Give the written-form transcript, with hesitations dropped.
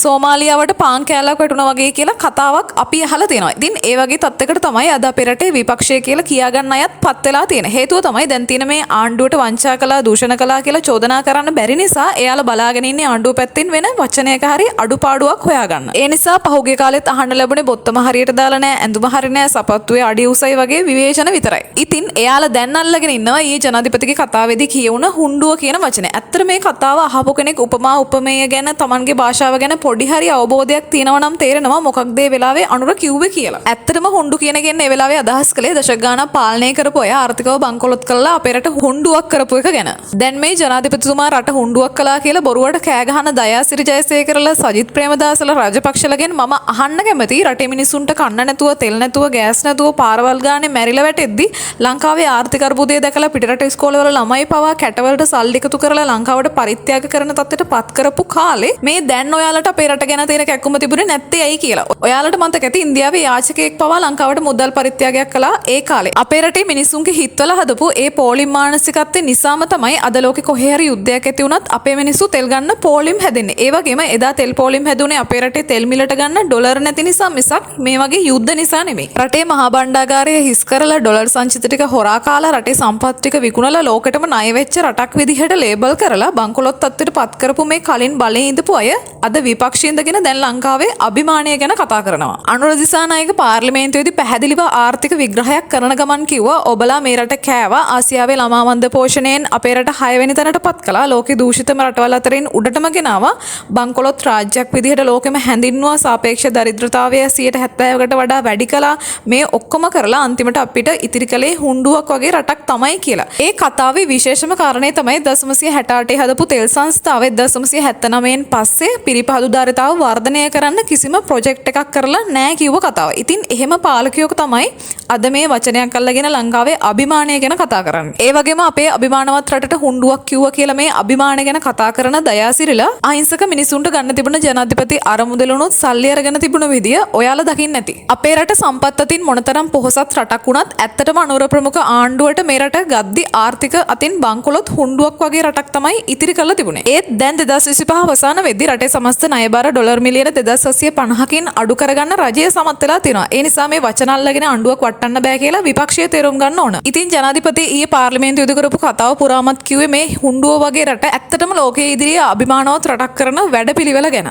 සෝමාලියාවට පාන් කෑල්ලක් වැටුණා වගේ කියලා කතාවක් අපි අහලා තියෙනවා. ඉතින් ඒ වගේ තත්ත්වයකට තමයි අද අපේ රටේ විපක්ෂය කියලා කියාගන්න අයත් පත් වෙලා තියෙන. හේතුව තමයි දැන් තියෙන මේ ආණ්ඩුවට වංචා කළා, දූෂණ කළා කියලා චෝදනා කරන්න බැරි නිසා එයාලා බලාගෙන ඉන්නේ ආණ්ඩුව පැත්තෙන් වෙන වචනයක හරි අඩුපාඩුවක් හොයාගන්න. ඒ නිසා පහුගිය කාලෙත් අහන්න ලැබුණේ බොත්තම හරියට දාලා නැහැ, ඇඳුම හරි නැහැ, සපත්තුවේ අඩි උසයි වගේ විවේචන විතරයි. ඉතින් එයාලා දැන් අල්ලගෙන ඉන්නවා ඊයේ ජනාධිපතිගේ කතාවේදී කියවුණ හුණ්ඩුව කියන වචනේ. ඇත්තට මේ කතාව අහපු කෙනෙක් උපමා උපමේය ගැන, තමන්ගේ භාෂාව ගැන පොඩි හරි අවබෝධයක් තියෙනවා නම් තේරෙනවා මොකක්ද ඒ වෙලාවේ අනුර කිව්වේ කියලා. ඇත්තටම හුණ්ඩු කියන එකෙන් ඒ වෙලාවේ අදහස් කළේ දශක ගාණක් පාලනය කරපු අය ආර්ථිකව බංකොලොත් කරලා අපේ රට හුණ්ඩුවක් කරපු එක ගැන. දැන් මේ ජනාධිපතිතුමා රට හුණ්ඩුවක් කළා කියලා බොරුවට කෑ ගහන දයාසිරි ජයසේකරලා, සජිත් ප්‍රේමදාසලා, රාජපක්ෂලගෙන් මම අහන්න කැමති, රටේ මිනිස්සුන්ට කන්න නැතුව, තෙල් නැතුව, ගෑස් නැතුව පාරවල් ගානේ මැරිලා වැටෙද්දි, ලංකාවේ ආර්ථික අර්බුදය දැකලා පිටරට ඉස්කෝලවල ළමයි පවා කැටවලට සල්ලි එකතු කරලා ලංකාවට පරිත්‍යාග කරන තත්ත්වයට පත් කරපු කාලේ මේ දැන් ඔයාලට අපේ රට ගැන තියෙන කැක්කුම තිබුණේ නැත්තේ ඇයි කියලා. ඔයාලට මතක ඇති ඉන්දියාවේ යාචකයෙක් පවා ලංකාවට මුදල් පරිත්‍යාගයක් කළා ඒ කාලේ. අපේ රටේ මිනිස්සුන්ගේ හිතවල හදපු ඒ පෝලිම් මානසිකත්වය නිසාම තමයි අද ලෝකෙ කොහේ හරි යුද්ධයක් ඇති වුණත් අපේ මිනිස්සු තෙල් ගන්න පෝලිම් හැදෙන්නේ. ඒ වගේම එදා තෙල් පෝලිම් හැදුනේ අපේ රටේ තෙල් මිලට ගන්න ඩොලර් නැති නිසා මිසක් මේ වගේ යුද්ධ නිසා නෙමෙයි. රටේ මහා භාණ්ඩාගාරය හිස් කරලා, ඩොලර් සංචිත ටික හොරා කාලා, රටේ සම්පත් ටික විකුණලා, ලෝකෙටම ණය වෙච්ච රටක් විදිහට ලේබල් කරලා බංකොලොත් තත්ත්වයට පත් කරපු මේ කලින් බලේ ඉඳපු අය අද විපක්ෂයේ ඉඳගෙන දැන් ලංකාවේ අභිමානය ගැන කතා කරනවා. අනුර දිසානායක පාර්ලිමේන්තුවේදී පැහැදිලිව ආර්ථික විග්‍රහයක් කරන ගමන් කිව්වා, ඔබලා මේ රට කෑවා, ආසියාවේ ළමා මන්ද පෝෂණයෙන් අපේ රට 6 වෙනි තැනට පත් කළා, ලෝකේ දූෂිතම රටවල් අතරින් උඩටම ගෙනාවා, බංකොලොත් රාජ්‍යයක් විදිහට ලෝකෙම හැඳින්නුවා, සාපේක්ෂ දරිද්‍රතාවය 70%කට වඩා වැඩි කළා, මේ ඔක්කොම කරලා අන්තිමට අපිට ඉතිරි කළේ හුණ්ඩුවක් වගේ රටක් තමයි කියලා. ඒ කතාවේ විශේෂම කාරණේ තමයි 1968 හදපු තෙල් සංස්ථාව 1979න් පස්සේ පිරිපහදු ධාරිතාව වර්ධනය කරන්න කිසිම ප්‍රොජෙක්ට් එකක් කරලා නෑ කිව්ව කතාව. ඉතින් එහෙම පාලකයෝ තමයි අද මේ වචනයක් අල්ලගෙන ලංකාවේ අභිමානය ගැන කතා කරන්නේ. ඒ වගේම අපේ අභිමානවත් රටට හුණ්ඩුවක් කිව්වා කියලා මේ අභිමාන ගැන කතා කරන දයාසිරිලා අහිංසක මිනිසුන්ට ගන්න තිබුණ ජනාධිපති අරමුදලුනුත් සල්ලි අරගෙන තිබුණ විදිය ඔයාලා දකින්න ඇති. අපේ රට සම්පත් අතින් මොනතරම් පොහොසත් රටක් වුණත් ඇත්තටම අනුර ප්‍රමුඛ ආණ්ඩුවට මේ රට ගද්දි ආර්ථික අතින් බංකොලොත් හුණ්ඩුවක් වගේ රටක් තමයි ඉතිරි කරලා තිබුණේ. ඒත් දැන් 2025 අවසාන වෙද්දි රටේ සමස්ත ණයබර ඩොලර් මිලියන 2750කින් අඩු කරගන්න රජය සමත් වෙලා තියෙනවා. ඒ නිසා මේ වචන අල්ලගෙන ආණ්ඩුවක් වටන්න බෑ කියලා විපක්ෂය තේරුම් ගන්න ඕන. ඉතින් ජනාධිපති ඊයේ පාර්ලිමේන්තුවේ ඉදිරි කරපු කතාව පුරාමත් කිව්වේ මේ හුණ්ඩුව වගේ රට ඇත්තටම ලෝකයේ ඉදිරියේ අභිමානවත් රටක් කරන වැඩපිළිවෙල ගැන.